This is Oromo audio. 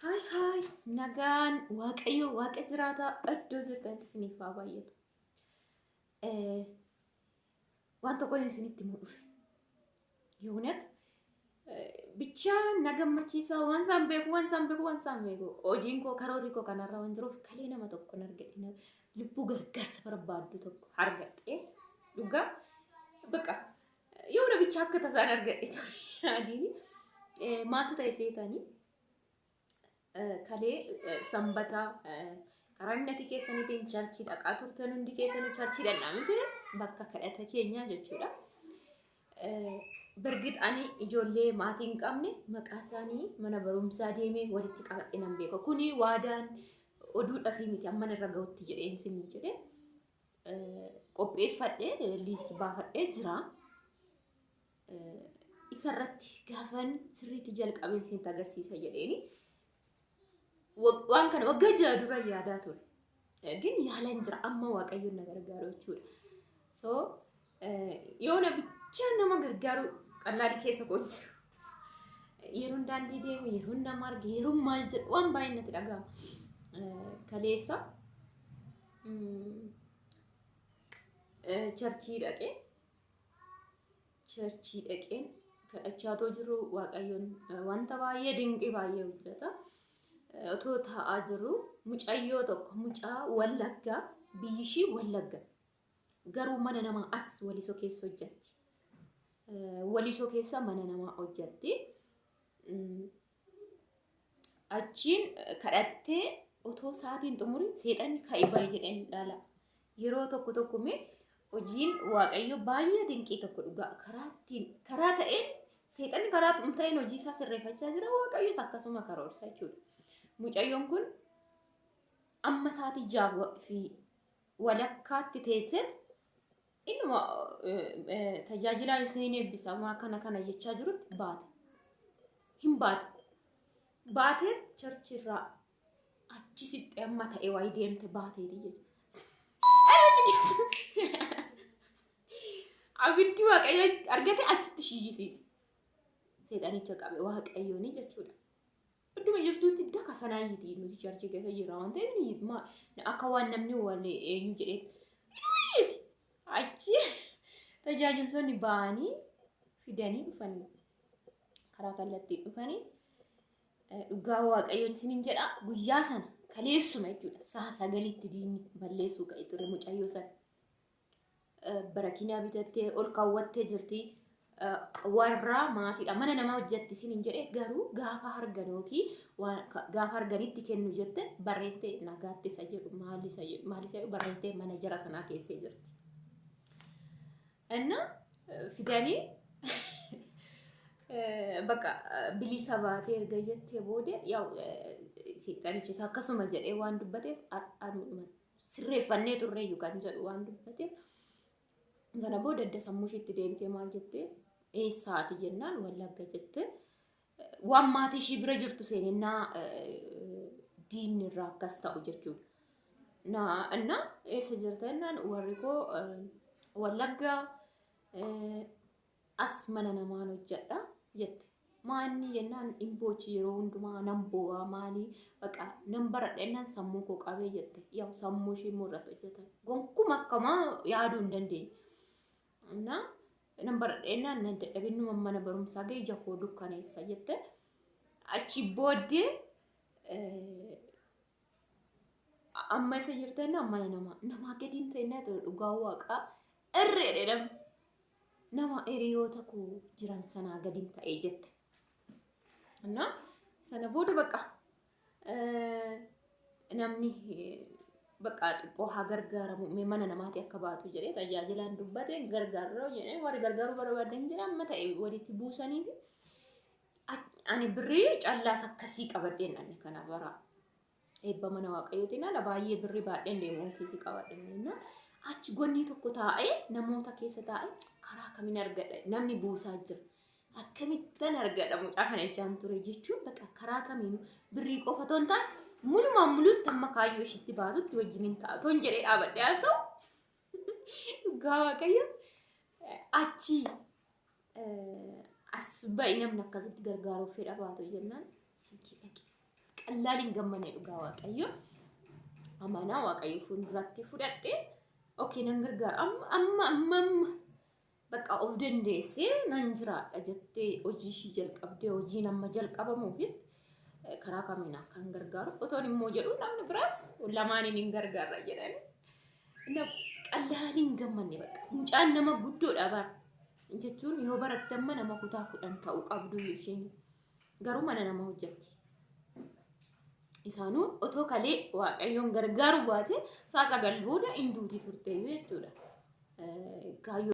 Haay haay nagaan waaqayyo waaqa jiraataa iddoo jirtanitti isiniif haa baay'atu. Waan tokko isinitti himuu dhufe. Yoonet bichaa na gammachiisaa waan isaan beeku waan isaan beeku waan isaan beeku hojiin koo karoorri koo kanarra waan jiruuf kalee nama tokko argadhe lubbuu gargaarsa barbaaddu tokko argadhe dhugaa bakka yoona bichaa akka tasaan argadhe ture adiin maaltu ta'e seetanii kalee sanbata karaa imnatii keessaniitiin charchii dhaqaa turtan hundi keessanuu charchii dhaqnaa miti bakka kadhata keenyaa jechuudha. Birgit ani ijoollee maatii hin qabne maqaa isaanii mana barumsaa deemee walitti qabadhe nan beeka. Kuni waadaan oduudhaafii miti amman irra ga'utti jedheen sin jedhe qopheeffadhe liisti baafadhee jira. Isarratti gaafan sirriitti jalqabeen isinitti agarsiisa jedheeni waan kana waggaa 6 dura yaadaa ture. Gin yaalaan jira amma waaqayyoon na gargaaru jechuudha. So yoona bichaa nama gargaaru qallaalii keessa koo jiru. Yeroon daandii deemu, yeroon nama arge, yeroon maal jedhu waan baay'ee natti dhaga'ama. Kaleessa charchii dhaqee Cherchii dhaqeen kadhachaatoo jiru Waaqayyoon wanta baay'ee dinqii baay'ee hojjeta. Otoo taa'aa jiru mucayyoo tokko mucaa Wallaggaa biyyi ishii Wallagga garuu mana namaa as Walisoo keessa hojjetti. Walisoo keessa mana namaa hojjetti. Achiin kadhattee otoo sa'aatiin xumuri seexanni ka'i ba'i jedheen dhaala. Yeroo tokko tokko mee hojiin waaqayyo baay'ee dinqii tokko dhugaa karaa ittiin karaa ta'een seexanni karaa ta'een hojii isaa sirreeffachaa jira waaqayyos akkasuma karoorsa jechuudha. Mucayyoon kun amma sa'aatii 6 fi walakkaatti teesseet Innuma tajaajilaa isiniin eebbisamaa kana kana jechaa jirutti baate. Hin baate. Baatee charchirraa achi siqxee amma ta'e waayii deemte baateeti jechuudha. Achi keessa abiddi waaqayyo argate achitti shiyyisiise. Seexanicha qabe waaqayyooni jechuudha. Idduma jirtutti daka sanaa iyyiti nuti charchii keessa jirra waan ta'eef akka waan namni wal eenyu jedheetti. Idduma iyyiti. Achi tajaajiltoonni ba'anii fidanii dhufanii karaa kallattii dhufanii dhugaa waaqayyoon isiniin jedha guyyaa sana kaleessuma jechuudha sa'a 9tti diinni balleessuu ka'e ture mucayyoo sana. Barakinaa bitattee ol kaawwattee jirti. Warraa maatiidha. Mana namaa hojjetti isiniin jedhe garuu gaafa argan yookiin gaafa arganitti kennu jette barreessitee nagaatti isa jedhu maal isa jedhu maal isa jedhu barreessitee mana jara sanaa keessee jirti. Inna fidanii bakka bilisa baatee erga jettee booda yaa'u seexanichis akkasuma jedhee waan dubbateef anuma sirreeffannee turreeyyu kan jedhu waan dubbateef sana booda adda sammuu isheetti deebitee maal jettee eessaati jennaan wallagga jette waan maatii ishii bira jirtu seenennaa diinni irraa akkas ta'u jechuudha. Na inna eessa jirta jennaan warri koo wallagga As mana namaan hojjedha jette. Maanni jennaan hin boochi yeroo hundumaa nan boo'a maali baqa nan baradha jennaan sammuu koo qabee jette. Yaa'u sammuu ishee immoo irratti hojjetan. Gonkuma akkamaa yaaduu hin dandeenye. Na nan baradha jennaan nan dadhabinuma mana barumsaa ga'e ija koo dukkaneessa jette. Achi booddee amma isa jirta jennaan mana namaa namaa gadi hin ta'inaa ture dhugaa waaqaa irreedhe namni. Nama hiriyoota koo jiran sanaa gadin ta'e jette. Innaa sana booda bakka namni bakka xiqqoo haa gargaaramu mee mana namaati akka baatu jedhee tajaajilaan dubbate gargaaruu jedhee warri gargaaruu barbaadan jira amma ta'e walitti buusanii fi ani birrii callaas akkasii qabadheen dhanne kana bara eebba mana waaqayyootiin ala baay'ee birrii baadheen deemuun kiisii qabadhe malinna achi gonnii tokko taa'ee namoota keessa taa'ee karaa kamiin argadha namni buusaa jira akkamittan argadha mucaa kana ijaan ture jechuun bakka karaa kamiinuu birrii qofa toon ta'an mulumaan mulutti amma kaayyoo ishiitti baatutti wajjiniin ta'a toon jedhee dhaabadhe haasa'u dhugaa waaqayyo achi as ba'i namni akkasitti gargaaruuf fedha baatu jennaan fiigee dhaqe. Qallaaliin gammanne dhugaa Waaqayyo. Amaanaa Waaqayyo fuulduratti fudhadhe. Okay, nan gargaara. Amma amma amma amma bakka of dandeessee nan jiraadha jettee hojii ishii jalqabdee hojiin amma jalqabamuufi karaa kamiin akkan gargaaru otoon immoo jedhu namni biraas lamaaniin hin gargaarra jedhani. Qallaaliin gammanne bakka mucaan nama guddoodha bara jechuun yoo baratte amma nama kutaa 10 ta'uu qabdu isheen garuu mana nama hojjetti. Isaanuu otoo kalee Waaqayyoon gargaaru baate saa 9 booda hin duuti turteeyyuu jechuudha. Kaayyoo